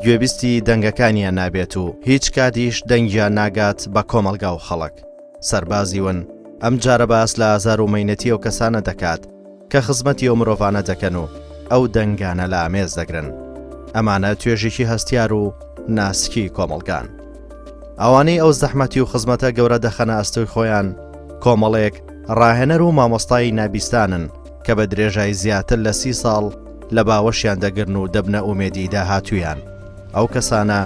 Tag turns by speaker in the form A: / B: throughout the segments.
A: گوێبیستی دەنگەکانیان نابێت و هیچ کاتیش دەنگیان ناگات بە کۆمەڵگا و خەڵک. سەربازی ون ئەم جارە باس لە ئازار و مەینەتی ئەو کەسانە دەکات کە خزمەتی ئەو مرۆڤانە دەکەن و ئەو دەنگانە لە ئامێز دەگرن. ئەمانە توێژێکی هەستیار و ناسکی کۆمەڵگان. ئەوانەی ئەو زەحمەتی و خزمەتە گەورە دەخەنە ئەستۆی خۆیان کۆمەڵێک ڕاهێنەر و مامۆستای نابیستانن کە بە درێژای زیاتر لە سی ساڵ لە باوەشیان دەگرن و دەبنە ئومێدی داهاتوویان. ئەو کەسانە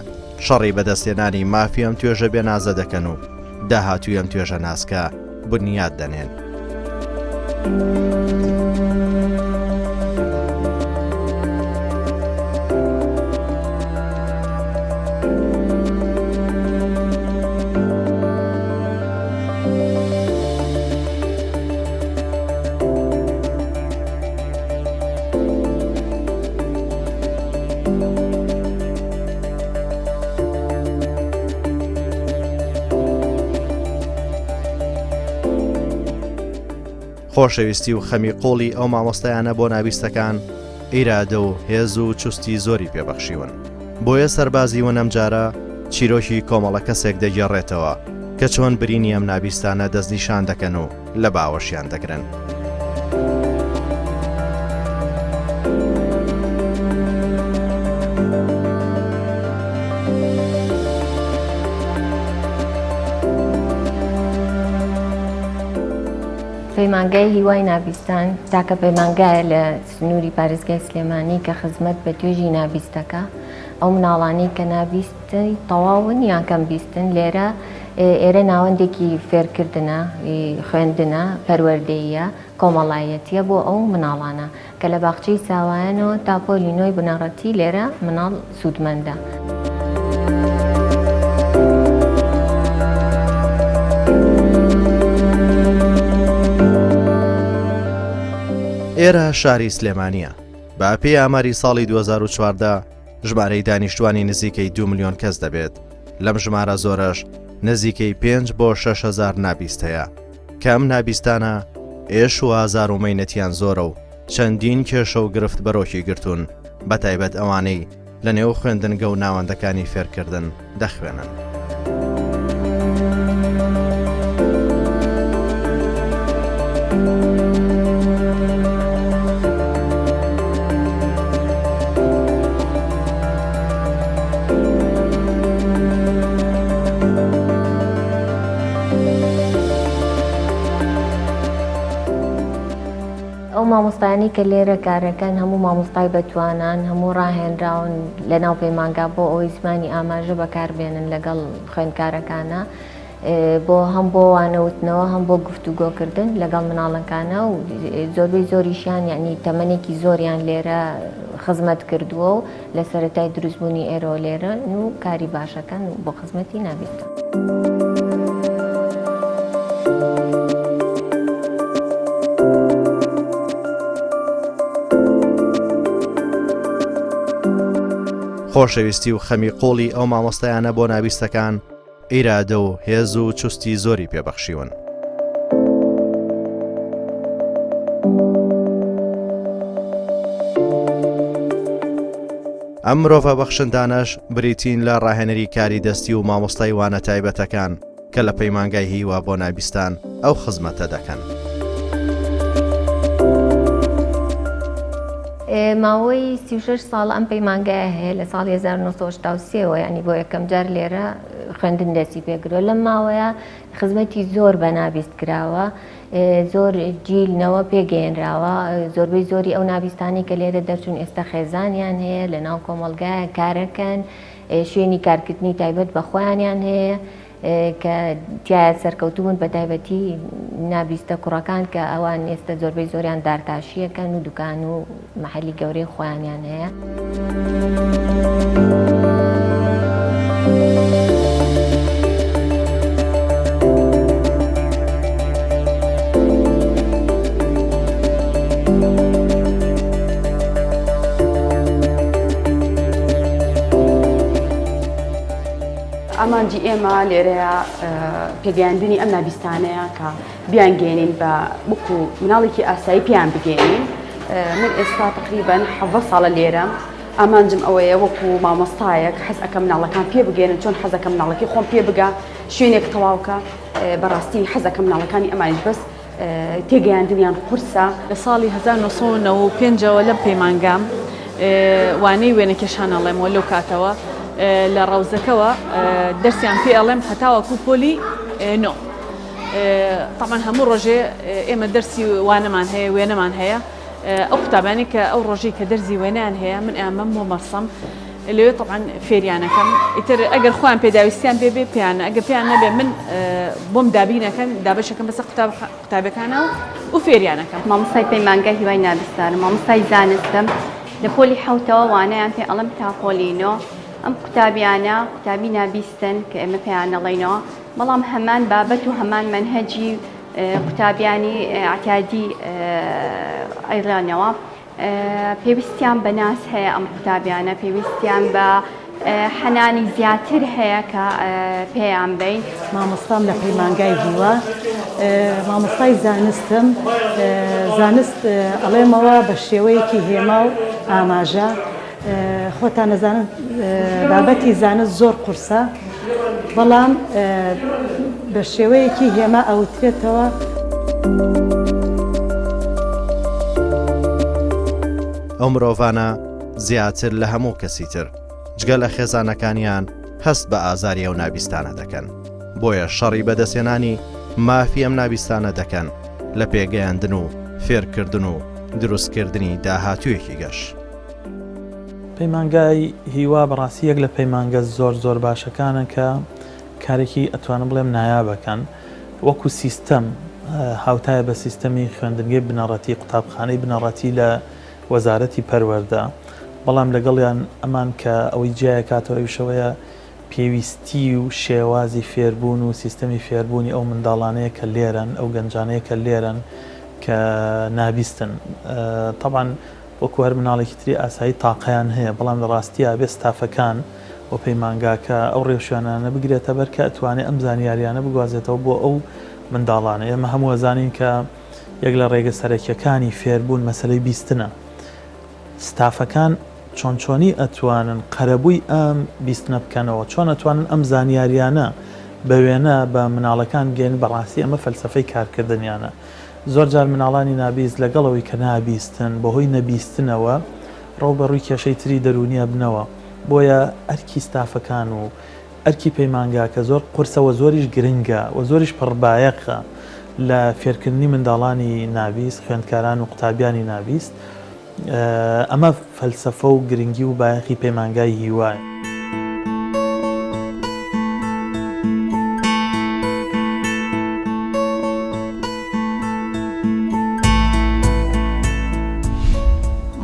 A: شەڕی بەدەستهێنانی مافی ئەم توێژە بێنازە دەکەن و داهاتووی ئەم توێژە ناسکە بنیات دەنێن. خۆشەویستی و خەمی قوڵی ئەو مامۆستایانە بۆ نابیستەکان ئیرادە و هێز و چوستی زۆری پێبەخشیون بۆیە سەربازی ون ئەمجارە چیرۆکی کۆمەڵە کەسێک دەگێڕێتەوە کە چۆن برینی ئەم نابیستانە دەستنیشان دەکەن و لە باوەشیان دەگرن.
B: پەیمانگای هیوای نابیستان تاکە پەیمانگایە لە سنووری پارێزگای سلێمانی کە خزمەت بە توێژی نابیستەکە ئەو مناڵانەی کە نابیستی تەواون یان کەم بیستن لێرە ئێرە ناوەندێکی فێرکردنە، خوێندنە، پەروەردەییە، کۆمەڵایەتییە بۆ ئەو مناڵانە کە لە باخچەی ساوایانەوە تا پۆلی نۆی بنەڕەتی لێرە مناڵ سوودمەندە.
A: ئێرە شاری سلێمانییە. بە پێی ئاماری ساڵی 2014 ژمارەی دانیشتوانی نزیکەی 2 ملیۆن کەس دەبێت. لەم ژمارە زۆرەش نزیکەی 5 بۆ 6 هەزار نابیست هەیە کە ئەم نابیستانە ئێش و ئازار و مەینەتیان زۆرە و چەندین کێشە و گرفت بەرۆکی گرتوون بەتایبەت ئەوانەی لە نێو خوێندنگە و ناوەندەکانی فێرکردن دەخوێنن.
B: ئەو مامۆستایانەی کە لێرە کارەکەن هەموو مامۆستای بەتوانان، هەموو ڕاهێنراون لەناو پەیمانگا بۆ ئەوەی زمانی ئاماژە بەکاربێنن لەگەڵ خوێندکارەکانە. بۆ هەم بۆ وانەوتنەوە هەم بۆ گفتوگۆکردن لەگەڵ مناڵەکانە و زۆربەی زۆریشیان یعنی تەمەنێکی زۆریان لێرە خزمەت کردووە و لە سەرەتای دروستبوونی ئێرەوە لێرەن و کاری باشەکەن و بۆ خزمەتی نابیستن.
A: خۆشەویستی و خەمی قوڵی ئەو مامۆستایانە بۆ نابیستەکان ئیرادە و هێز و چوستی زۆری پێ بەخشیون. ئەم مرۆڤە بەخشندانەش بریتین لە ڕاهێنەری کاری دەستی و مامۆستای وانە تایبەتەکان کە لە پەیمانگای هیوا بۆ نابیستان ئەو خزمەتە دەکەن.
B: ماوەی 36 ساڵ ئەم پەیمانگایە هەیە لە ساڵی 1983 وە یعنی بۆ یەکەم جار لێرە خوێندن دەستی پێکردووە لەم ماوەیە خزمەتی زۆر بە نابیست کراوە زۆر جیل نەوە پێگەیەنراوە زۆربەی زۆری ئەو نابیستانی کە لێرە دەرچوون ئێستا خێزانیان هەیە لە ناو کۆمەڵگایە کارەکەن شوێنی کارکردنی تایبەت بە خۆیانیان هەیە کە تیایا سەرکەوتوو بوون بەتایبەتی نابیستە کوڕەکان کە ئەوان ئێستا زۆربەی زۆریان دارتاشیەکەن و دوکان و مەحەلی گەورەی خۆیانیان هەیە.
C: ئامانجی ئێمە لێرەیە پێگەیاندنی ئەم نابیستانەیە کە بیانگەێنین بە وەکو مناڵێکی ئاسایی پێیان بگەێنین من ئێستا تقریبان حەڤە ساڵە لێرەم. ئامانجم ئەوەیە وەکو مامۆستایەک حەز ئەکەم مناڵەکان پێ بگەێنن چۆن حەزەکەم مناڵەکەی خۆم پێ بگا شوێنێک تەواوکە بەڕاستی حەزەکەم مناڵەکانی ئەمانیش بەس تێگەیاندنیان قورسە.
D: لە ساڵی 1995 ەوە لەم پەیمانگام وانەی وێنەکێشان ئەڵێمەوە لەو کاتەوە لە ڕەوزەکەوە دەرسیان پێ ئەڵێم هەتاوەکو پۆلی نۆ تەبعەن هەموو ڕۆژێ ئێمە دەرسی وانەمان هەیە وێنەمان هەیە ئەو قوتابیانەی کە ئەو ڕۆژەی کە دەرزی وێنەیان هەیە من ئەیانبەم بۆ مەرسەم لەوێ تەبعەن فێریانەکەم ئیتر ئەگەر خۆیان پێداویستیان پێ بێ پێیان ئەگەر پێیان نەبێ من بۆم دابینەکەن دابەشەکەم بەسەر قوتاب قوتابەکانە و فێریانەکەم.
E: مامۆستای پەیمانگای هیوای نابیستانم مامۆستای زانستم لە پۆلی حەوتەوە وانەیان پێ ئەڵێم تا پۆلی نۆ ئەم قوتابیانە قوتابی نابیستن کە ئێمە پێیان ئەڵێینەوە بەڵام هەمان بابەت و هەمان مەنهەجی قوتابیانی ئەعتیادی ئەیڵێنەوە پێویستیان بە ناز هەیە ئەم قوتابیانە پێویستیان بە حەنانی زیاتر هەیە کە پێیان بین.
F: مامۆستام لە پەیمانگای هیوا مامۆستای زانستم زانست ئەڵێمەوە بە شێوەیەکی هێما و ئاماژە خۆتان ئەزانن بابەتی زانست زۆر قورسە بەڵام بە شێوەیەکی هێما ئەوترێتەوە.
A: ئەو مرۆڤانە زیاتر لە هەموو کەسی تر جگە لە خێزانەکانیان هەست بە ئازاری ئەو نابیستانە دەکەن بۆیە شەڕی بەدەستهێنانی مافی ئەم نابیستانە دەکەن لە پێگەیاندن و فێرکردن و دروستکردنی داهاتوویەکی گەش.
G: پەیمانگای هیوا بەڕاستی یەک لە پەیمانگە زۆر زۆر باشەکانە کە کارێکی ئەتوانم بڵێم نایابەکەن وەکو سیستەم هاوتایە بە سیستەمی خوێندنگەی بنەڕەتی قوتابخانەی بنەڕەتی لە وەزارەتی پەروەردە بەڵام لەگەڵیان ئەمان کە ئەوەی جیایەکاتەوە ئەویشەوەیە پێویستی و شێوازی فێربوون و سیستەمی فێربوونی ئەو منداڵانەیە کە لێرەن ئەو گەنجانەیە کە لێرەن کە نابیستن تەبعەن وەکو هەر مناڵێکی تری ئاسایی تاقەیان هەیە، بەڵام لە ڕاستیا ئەبێ ستافەکان و پەیمانگاکە ئەو ڕێوشوێنانە بگرێتە بەر کە ئەتوانێ ئەم زانیاریانە بگوازێتەوە بۆ ئەو منداڵانە. ئێمە هەموو ئەزانین کە یەک لە ڕێگە سەرەکیەکانی فێربوون مەسەلەی بیستنە. ستافەکان چۆن چۆنی ئەتوانن قەرەبووی ئەم بیستنە بکەنەوە؟ چۆن ئەتوانن ئەم زانیاریانە بە وێنە بە مناڵەکان بگەیەنن؟ بەڕاستی ئەمە فەلسەفەی کارکردنیانە. زۆر جار مناڵانی نابیست لەگەڵ ئەوەی کە نابیستن، بەهۆی نەبیستنەوە ڕووبەڕووی کێشەی تری دەروونی ئەبنەوە، بۆیە ئەرکی ستافەکان و ئەرکی پەیمانگاکە زۆر قورسە و زۆریش گرنگە و زۆریش پڕبایەخە لە فێرکردنی منداڵانی نابیست، خوێندکاران و قوتابیانی نابیست. ئەمە فەلسەفە و گرنگی و بایەخی پەیمانگای هیوایە.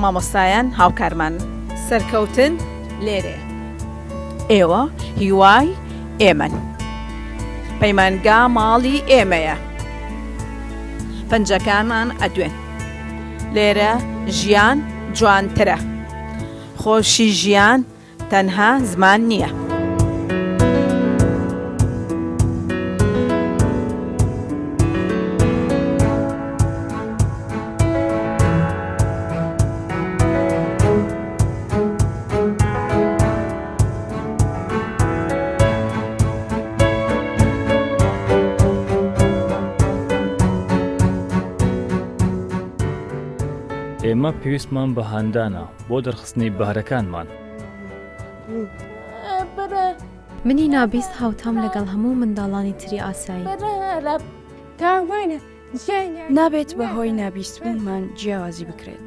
H: مامۆستایان هاوکارمانن. سەرکەوتن لێرەیە. ئێوە هیوای ئێمەن. پەیمانگا ماڵی ئێمەیە. پەنجەکانمان ئەدوێن. لێرە ژیان جوانترە. خۆشی ژیان تەنها زمان نییە.
I: ئێمە پێویستمان بە هاندانە بۆ دەرخستنی بەهرەکانمان.
J: منی نابیست هاوتام لەگەڵ هەموو منداڵانی تری ئاسایی.
K: نابێت بەهۆی نابیستبوونمان جیاوازی بکرێت.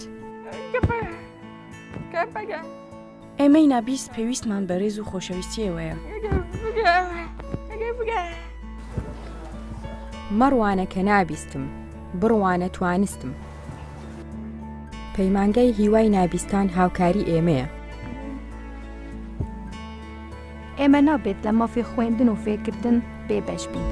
K: ئێمەی نابیست پێویستمان بە رێز و خۆشەویستی ئێوەیە.
L: مەڕوانە کە نابیستم، بڕوانە توانستم. پەیمانگای هیوای نابیستان هاوکاری ئێمەیە.
M: ئێمە نابێت لە مافی خوێندن و فێرکردن بێبەش بین.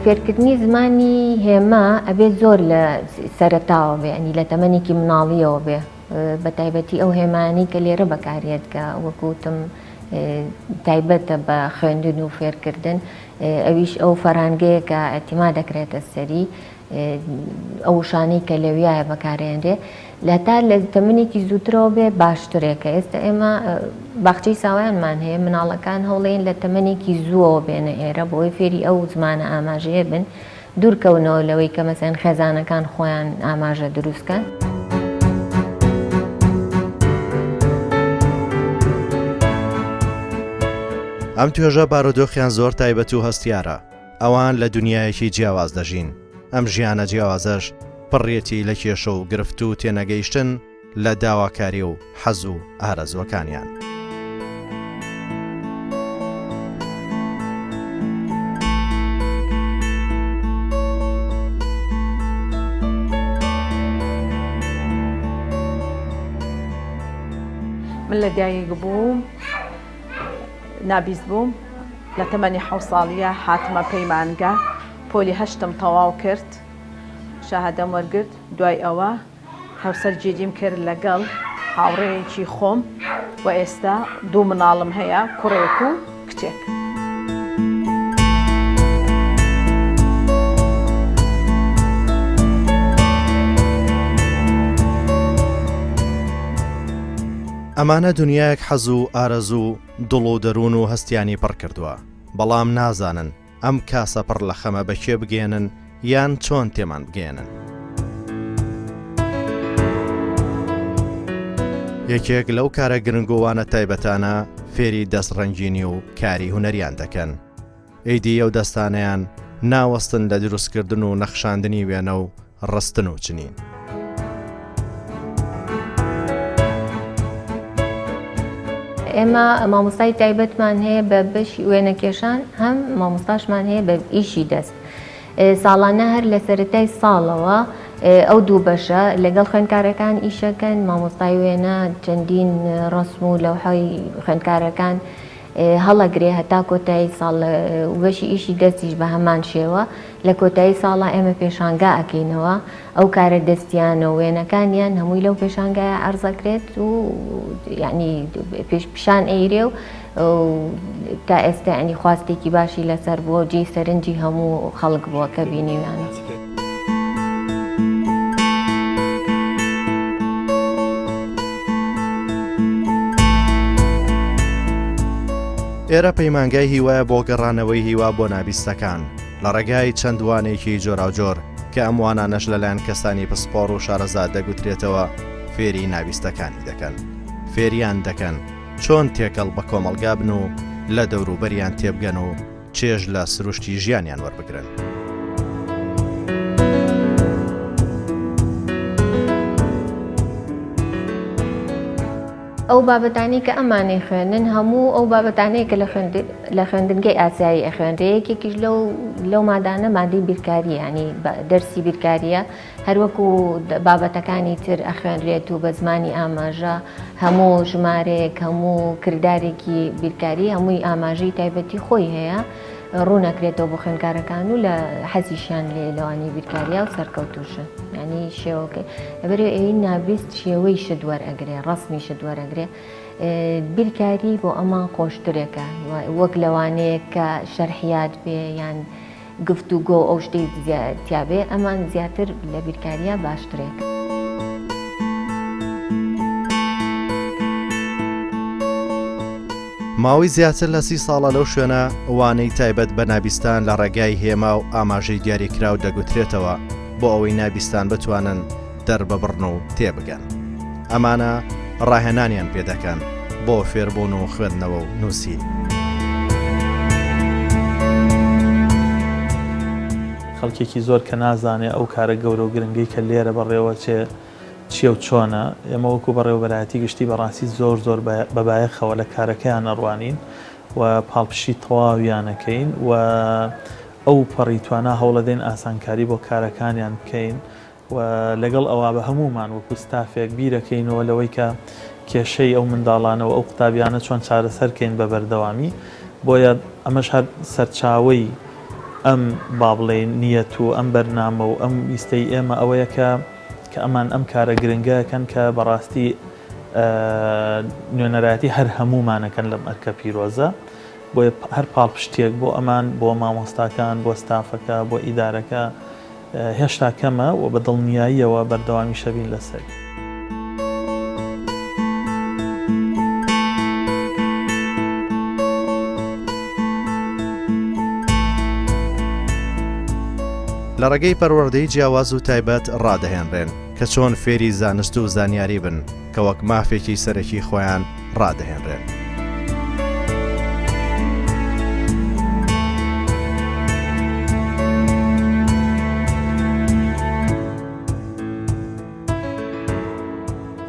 B: فێرکردنی زمانی هێما ئەبێ زۆر لە سەرەتاوە بێ ئەنی لە تەمەنێکی مناڵیەوە بێ. بە تایبەتی ئەو هێمایانەی کە لێرە بەکاریەت کە وەکو وتم تایبەتە بە خوێندن و فێرکردن ئەویش ئەو فەرهەنگەیە کە ئیعتیماد دەکرێتە سەری ئەو وشانەی کە لەویایە بەکارێنرێ لە تا لە تەمنێکی زووترەوە بێ باشترێکە ئێستا ئێمە باخچەی ساوایانمان هەیە مناڵەکان هەوڵێن لە تەمەنێکی زووەوە بێنە ئێرە بۆی فێری ئەو زمانە ئاماژەیە بن دوورکەونەوە لەوەی کە مەسەن خێزانەکان خۆیان ئاماژە دروستکەن.
A: ئەم توێژە بارودۆخیان زۆر تایبەت و هەستیارە، ئەوان لە دونیایەکی جیاواز دەژین، ئەم ژیانە جیاوازەش پڕیەتی لە کێشە و گرفت و تێنەگەیشتن لە داواکاری و حەز و ئارەزووەکانیان.
H: من لە دایک بووم نابیست بووم لە تەمەنی حەوت ساڵیە هاتمە پەیمانگە پۆلی هەشتم تەواو کرد شەهادەم وەرگرت دوای ئەوە هاوسەرگیریم کرد لەگەڵ هاوڕێیەکی خۆم و ئێستا دوو مناڵم هەیە کوڕێک و کچێک.
A: ئەمانە دونیایەک حەز و ئارەزوو و دڵ و دەروون و هەستیانی پڕ کردووە، بەڵام نازانن ئەم کاسە پڕ لە خەمە بە کێ بگەیەنن یان چۆن تێمان بگەیەنن. یەکێک لەو کارە گرنگ و وانە تایبەتانە فێری دەست ڕەنگینی و کاری هونەریان دەکەن. ئیدی ئەو دەستانەیان ناوەستن لە دروستکردن و نەخشاندنی وێنە و ڕستن و چنین.
B: ئێمە مامۆستای تایبەتمان هەیە بە بەشی وێنەکێشان هەم مامۆستاشمان هەیە بە ئیشی دەست. ساڵانە هەر لە سەرەتای ساڵەوە ئەو دوو بەشە لەگەڵ خوێندکارەکان ئیشەکەن مامۆستای وێنە چەندین ڕەسم و لەوحەی خوێندکارەکان هەڵەگرێ هەتا کۆتایی ساڵ و بەشی ئیشی دەستیش بە هەمان شێوە لە کۆتایی ساڵا ئێمە پێشانگا ئەکەینەوە ئەو کارە دەستیانە و وێنەکانیان هەمووی لەو پێشانگایە عەرز ئەکرێت و یعنی پێش پیشان ئەیرێ و تا ئێستا ینی خواستێکی باشی لەسەر بووە و جێی سەرنجی هەموو خەڵک بووە کە بینیویانە.
A: ئێرە پەیمانگای هیوایە بۆ گەڕانەوەی هیوا بۆ نابیستەکان لە ڕێگای چەند وانەیەکی جۆراوجۆر کە ئەم وانانەش لەلایەن کەسانی پسپۆڕ و شارەزا دەگوترێتەوە فێری نابیستەکانی دەکەن فێریان دەکەن چۆن تێکەڵ بە کۆمەڵگا بن و لە دەوروبەریان تێبگەن و چێژ لە سروشتی ژیانیان وەربگرن.
B: ئەو بابەتانەی کە ئەمانەی خوێندن هەموو ئەو بابەتانەیە کە لە خوێندنگەی ئاسایی ئەخوێنرێ یەکێکیش لەو لەو مادانە مادەی بیرکاریە ینی دەرسی بیرکاریە هەروەکو بابەتەکانی تر ئەخوێنرێت و بە زمانی ئاماژە هەموو ژمارەیەک هەموو کردارێکی بیرکاری هەمووی ئاماژەی تایبەتی خۆی هەیە ڕوونەکرێتەوە بۆ خوێندکارەکان و لە حەزیشیان لێ لەوانی بیرکاریا و سەرکەوتوشن ینی شێوەکەی لەبەرئەوەی ئەوی نابیست شێوەی شت وەرئەگرێ ڕەسمی شت وەرەگرێ بیرکاری بۆ ئەمان خۆشترێکە وەک لەوانەیە کە شەرحیات بێ یان گفتوگۆ ئەو شتەی تیابێ ئەمان زیاتر لە بیرکاریە باشترێک.
A: ماوەی زیاتر لە سی ساڵە لەو شوێنە وانەی تایبەت بە نابیستان لە ڕێگای هێما و ئاماژەی دیاریکراو دەگوترێتەوە بۆ ئەوەی نابیستان بتوانن دەرببڕن و تێبگەن. ئەمانە ڕاهێنانیان پێ دەکەن بۆ فێربوون و خوێندنەوە و نووسین.
G: خەڵکێکی زۆر کە نازانێ ئەو کارە گەورە و گرنگەی کە لێرە بەڕێوەچێ چییە و چۆنە، ئێمە وەکوو بەڕێوەبەرایەتی گشتی بەڕاستی زۆر زۆر بە بایەخەوە لە کارەکەیان ئەڕوانین و پاڵپشتی تەواویان ئەکەین و ئەو پەڕی توانا هەوڵەدەین ئاسانکاری بۆ کارەکانیان بکەین و لەگەڵ ئەوە بە هەموومان وەکو ستافێک بیرەکەینەوە لەوەی کە کێشەی ئەو منداڵانە و ئەو قوتابیانە چۆن چارەسەر کەین بە بەردەوامی بۆیە ئەمەش هەر سەرچاوەی ئەم با بڵێین نیەت و ئەم بەرنامە و ئەم ویستەی ئێمە ئەوەیە کە. کە ئەمان ئەم کارە گرنگە ئەکەن کە بەڕاستی نوێنەرایەتی هەر هەموومانەکەن لەم ئەرکە پیرۆزە بۆیە هەر پاڵپشتیەک بۆ ئەمان بۆ مامۆستاکان بۆ ستافەکە بۆ ئیدارەکە هێشتا کەمە و بە دڵنیاییەوە بەردەوامیشە بین لەسەری.
A: لە ڕێگەی پەروەردەی جیاواز و تایبەت ڕادەهێنرێن کە چۆن فێری زانست و زانیاری بن کە وەک مافێکی سەرەکی خۆیان ڕادەهێنرێن.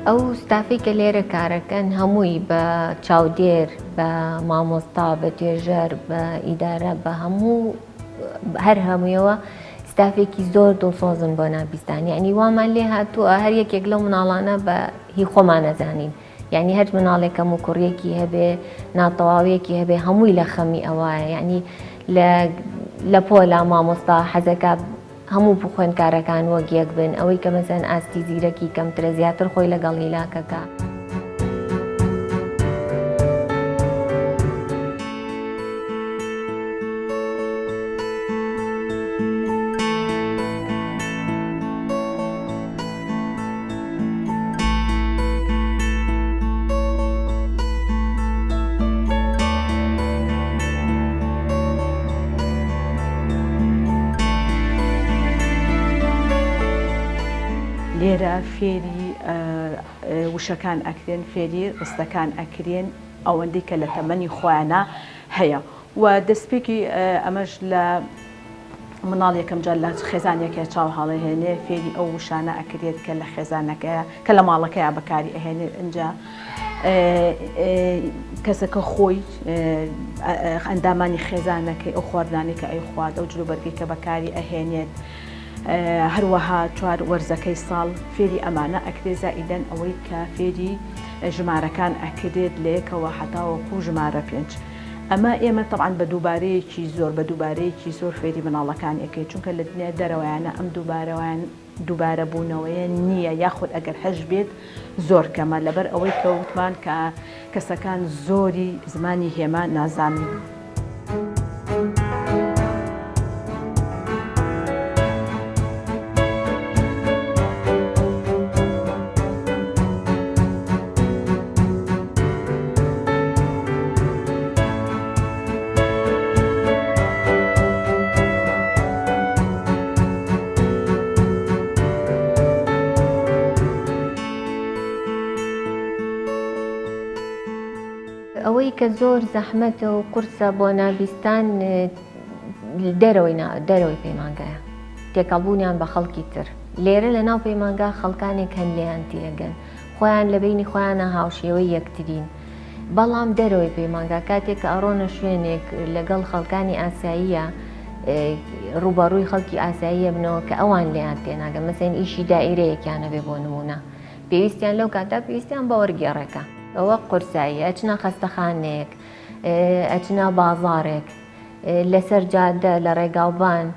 B: ئەو ستافەی کە لێرە کارەکەن هەمووی بە چاودێر، بە مامۆستا، بە توێژەر، بە ئیدارە، بە هەموو هەر هەموویەوە ستافێکی زۆر دڵسۆزن بۆ نابیستان یعنی وامان لێ هاتووە هەر یەکێک لەو مناڵانە بە هی خۆمان نەزانین یعنی هەر مناڵێک کەم و کوڕیەکی هەبێ ناتەواویەکی هەبێ هەمووی لە خەمی ئەوایە یعنی لە لە پۆلا مامۆستا حەزەکە هەموو خوێندکارەکان وەک یەک بن، ئەوەی کە مەسەلەن ئاستی زیرەکی کەمترە زیاتر خۆی لەگەڵ هیلاکەکە.
H: لێرە فێری وشەکان ئەکرێن فێری ڕستەکان ئەکرێن ئەوەندەی کە لە تەمەنی خۆیانە هەیە و دەستپێکی ئەمەش لە مناڵ یەکەم جار لە خێزانێکە چاو هەڵەهێنێ فێری ئەو وشانە ئەکرێت کە لە خێزانەکەیە کە لە ماڵەکەیا بەکاری ئەهێنێت ئینجا کەسەکە خۆی ئەندامانی خێزانەکەی ئەو خواردنانەی کە ئەیخوات ئەو جلوبەرگەی کە بەکاری ئەهێنێت هەروەها چوار وەرزەکەی ساڵ فێری ئەمانە ئەکرێ زائیدەن ئەوەی کە فێری ژمارەکان ئەکرێت لە یەکەوە هەتاوەکو ژمارە پێنج. ئەمە ئێمە تەبعەن بە دووبارەیەکی زۆر بە دووبارەیەکی زۆر فێری مناڵەکان ئەکەین چونکە لە دنیای دەرەوەیانە ئەم دووبارەوەیان دووبارە بوونەوەیە نییە یاخود ئەگەر هەش بێت زۆر کەمە لەبەر ئەوەی کە وتمان کە کەسەکان زۆری زمانی هێما نازانن.
B: ئەوەی کە زۆر زەحمەتە و قورسە بۆ نابیستان دەرەوەی دەرەوەی پەیمانگایە تێکەڵبوونیان بە خەڵکی تر لێرە لە ناو پەیمانگا خەڵکانێک هەن لێیان تێگەن خۆیان لە بەینی خۆیانا هاوشێوەی یەکترین بەڵام دەرەوەی پەیمانگا کاتێک کە ئەڕۆنە شوێنێک لەگەڵ خەڵکانی ئاساییە ڕووبەڕووی خەڵکی ئاساییە بنەوە کە ئەوان لێیان تێناگەن مەسەن ئیشی دائیرەیەکیان هەبێ بۆ نمونە پێویستیان لەو کاتە پێویستیان بە وەرگێڕێکە ئەوە قورساییە ئەچنە خەستەخانەیەک ئەچنە بازاڕێک لەسەر جادە لە ڕێگاوبان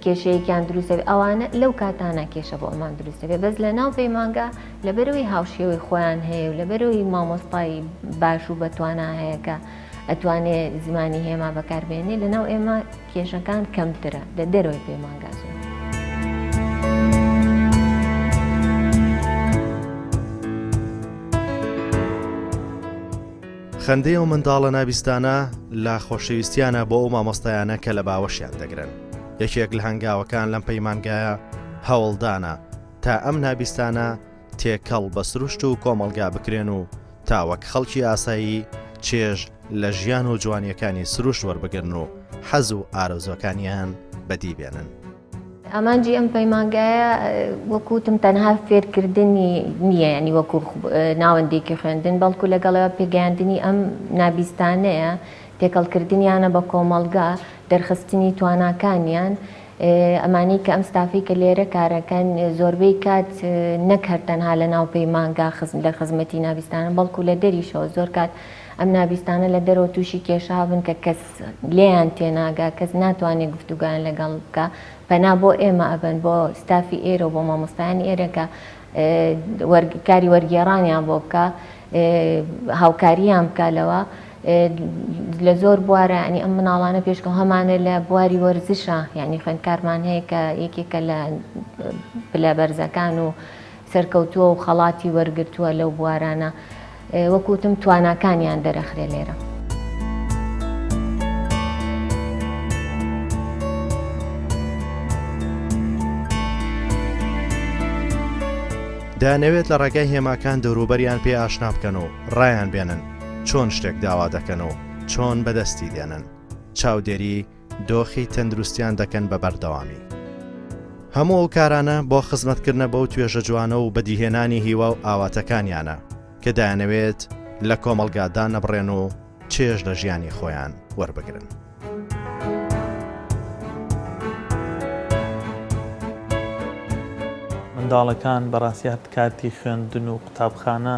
B: کێشەیەکیان دروست دەبێت ئەوانە لەو کاتانە کێشە بۆ ئەمان دروست دەبێت بەس لە ناو پەیمانگا لەبەرەوەی هاوشێوەی خۆیان هەیە و لەبەرەوەی مامۆستای باش و بەتوانا هەیە کە ئەتوانێ زمانی هێما بەکاربێنێ لە ناو ئێمە کێشەکان کەمترە لە دەرەوەی پەیمانگا زۆر.
A: خەندەی ئەو منداڵە نابیستانە لە خۆشەویستیانە بۆ ئەو مامۆستایانە کە لە باوەشیان دەگرن. یەکێک لە هەنگاوەکان لەم پەیمانگایە هەوڵدانە تا ئەم نابیستانە تێکەڵ بە سروشت و کۆمەڵگا بکرێن و تا وەک خەڵکی ئاسایی چێژ لە ژیان و جوانیەکانی سروشت وەربگرن و حەز و ئارەزوەکانیان بەدی بێنن.
B: ئامانجی ئەم پەیمانگایە وەکو وتم تەنها فێرکردنی نییە ینی وەکو ناوەندێکی خوێندن بەڵکو لەگەڵەوە پێگەیاندنی ئەم نابیستانەیە تێکەڵکردنیانە بە کۆمەڵگا دەرخستنی تواناکانیان. ئەمانەی کە ئەم ستافەی کە لێرە کارەکەن زۆربەی کات نەک هەر تەنها لە ناو پەیمانگا لە خزمەتی نابیستانە بەڵکو لە دەریشەوە زۆر کات ئەم نابیستانە لە دەرەوە تووشی کێشە بن کە کەس لێیان تێناگا کەس ناتوانێت گفتوگۆیان لەگەڵ بکا پەنا بۆ ئێمە ئەبەن بۆ ستافی ئێرە و بۆ مامۆستایانی ئێرە کە کاری وەرگێڕانیان بۆ بکا هاوکاریان بکا لەوە لە زۆر بوارە ینی ئەم مناڵانە پێشکە هەمانە لە بواری وەرزشە یعنی خوێندکارمان هەیە کە یەکێکە لە پلە بەرزەکان و سەرکەوتووە و خەڵاتی وەرگرتووە لەو بوارانە وەکو وتم تواناکانیان دەرەخرێ لێرە.
A: دەیانەوێت لە ڕێگای هێماکان دەوروبەریان پێ ئاشنا بکەن و ڕایان بێنن چۆن شتێک داوا دەکەن و چۆن بەدەستی دێنن، چاودێری دۆخی تەندروستیان دەکەن بە بەردەوامی. هەموو ئەو کارانە بۆ خزمەتکردنە بەو توێژە جوانە و بەدیهێنانی هیوا و ئاواتەکانیانە کە دەیانەوێت لە کۆمەڵگا دانەبڕێن و چێژ لە ژیانی خۆیان وەربگرن.
G: منداڵەکان بەڕاستی هەر کاتی خوێندن و قوتابخانە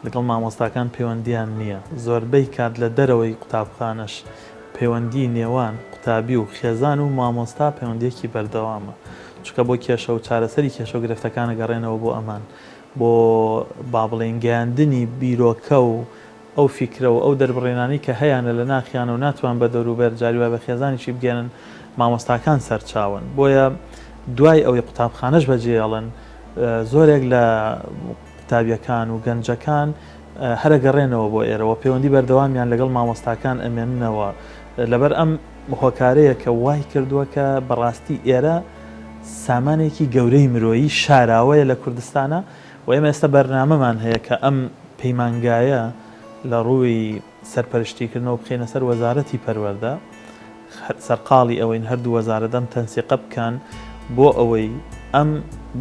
G: لەگەڵ مامۆستاکان پەیوەندیان نییە، زۆربەی کات لە دەرەوەی قوتابخانەش پەیوەندی نێوان قوتابی و خێزان و مامۆستا پەیوەندیەکی بەردەوامە، چونکە بۆ کێشە و چارەسەری کێشە و گرفتەکان ئەگەڕێنەوە بۆ ئەمان، بۆ با بڵێین گەیاندنی بیرۆکە و ئەو فیکرە و ئەو دەربڕینانەی کە هەیانە لە ناخیانە و ناتوان بە دەوروبەر جاری وایە بە خێزانیشی بگەیەنن مامۆستاکان سەرچاوەن بۆیە دوای ئەوەی قوتابخانەش بەجێیەڵن زۆرێک لە قوتابیەکان و گەنجەکان هەر ئەگەڕێنەوە بۆ ئێرە و پەیوەندی بەردەوامیان لەگەڵ مامۆستاکان ئەمێننەوە لەبەر ئەم هۆکارەیە کە وای کردووە کە بەڕاستی ئێرە سامانێکی گەورەی مرۆیی شاراوەیە لە کوردستانە و ئێمە ئێستا بەرنامەمان هەیە کە ئەم پەیمانگایە لە ڕووی سەرپەرشتیکردنەوە بخەینە سەر وەزارەتی پەروەردە سەرقاڵی ئەوەین هەردوو وەزارەت ئەم تەنسیقە بکەن بۆ ئەوەی ئەم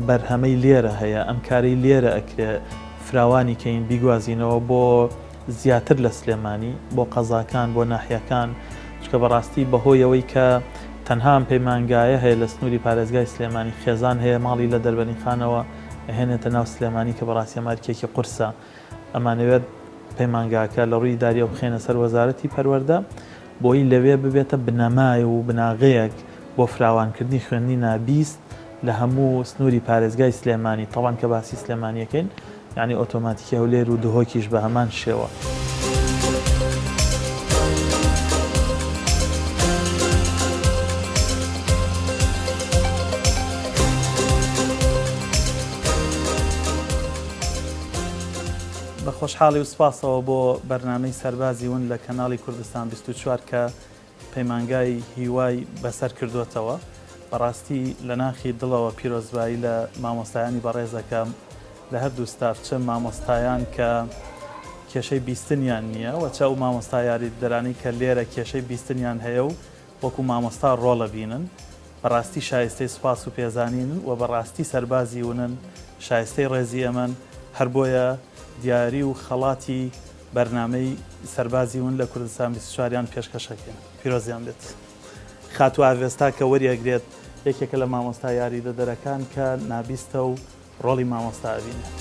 G: بەرهەمەی لێرە هەیە، ئەم کارەی لێرە ئەکرێ فراوانی کەین، بیگوازینەوە بۆ زیاتر لە سلێمانی، بۆ قەزاکان، بۆ ناحیەکان، چونکە بەڕاستی بەهۆی ئەوەی کە تەنها ئەم پەیمانگایە هەیە لە سنووری پارێزگای سلێمانی، خێزان هەیە ماڵی لە دەربەنیخانەوە ئەهێنێتە ناو سلێمانی کە بەڕاستی ئەمە ئەرکێکی قورسە. ئەمانەوێت پەیمانگاکە لە ڕووی ئیداریەوە بخەینە سەر وەزارەتی پەروەردە بۆی لەوێ ببێتە بنەمای و بناغەیەک بۆ فراوانکردنی خوێندنی نابیست لە هەموو سنووری پارێزگای سلێمانی، تەبعەن کە باسی سلێمانی ئەکەین یانی ئۆتۆماتیکی هەولێر و دهۆکیش بە هەمان شێوە. بە خۆشحاڵی و سپاسەوە بۆ بەرنامەی سەربازی ون لە کەناڵی کوردستان 24 کە پەیمانگای هیوای بەسەر کردوتەوە بەڕاستی لە ناخی دڵەوە پیرۆزبایی لە مامۆستایانی بەڕێزەکەم لە هەردوو ستاف چ مامۆستایان کە کێشەی بیستنیان نییە و چ ئەو مامۆستا یاریدەدەرانەی کە لێرە کێشەی بیستنیان هەیە و وەکو مامۆستا ڕۆڵە بینن بەڕاستی شایستەی سوپاس و پێزانینن و بەڕاستی سەربازی ونن شایستەی ڕێزی ئێمەن هەر بۆیە دیاری و خەڵاتی بەرنامەی سەربازی ون لە کوردستان 24 یان پێشکەش ئەکەین پیرۆزیان بێت خاتوو ئاڤێستا کە وەریئەگرێت یەکێکە لە مامۆستا یاریدەدەرەکان کە نابیستە و ڕۆڵی مامۆستا ئەبینێت.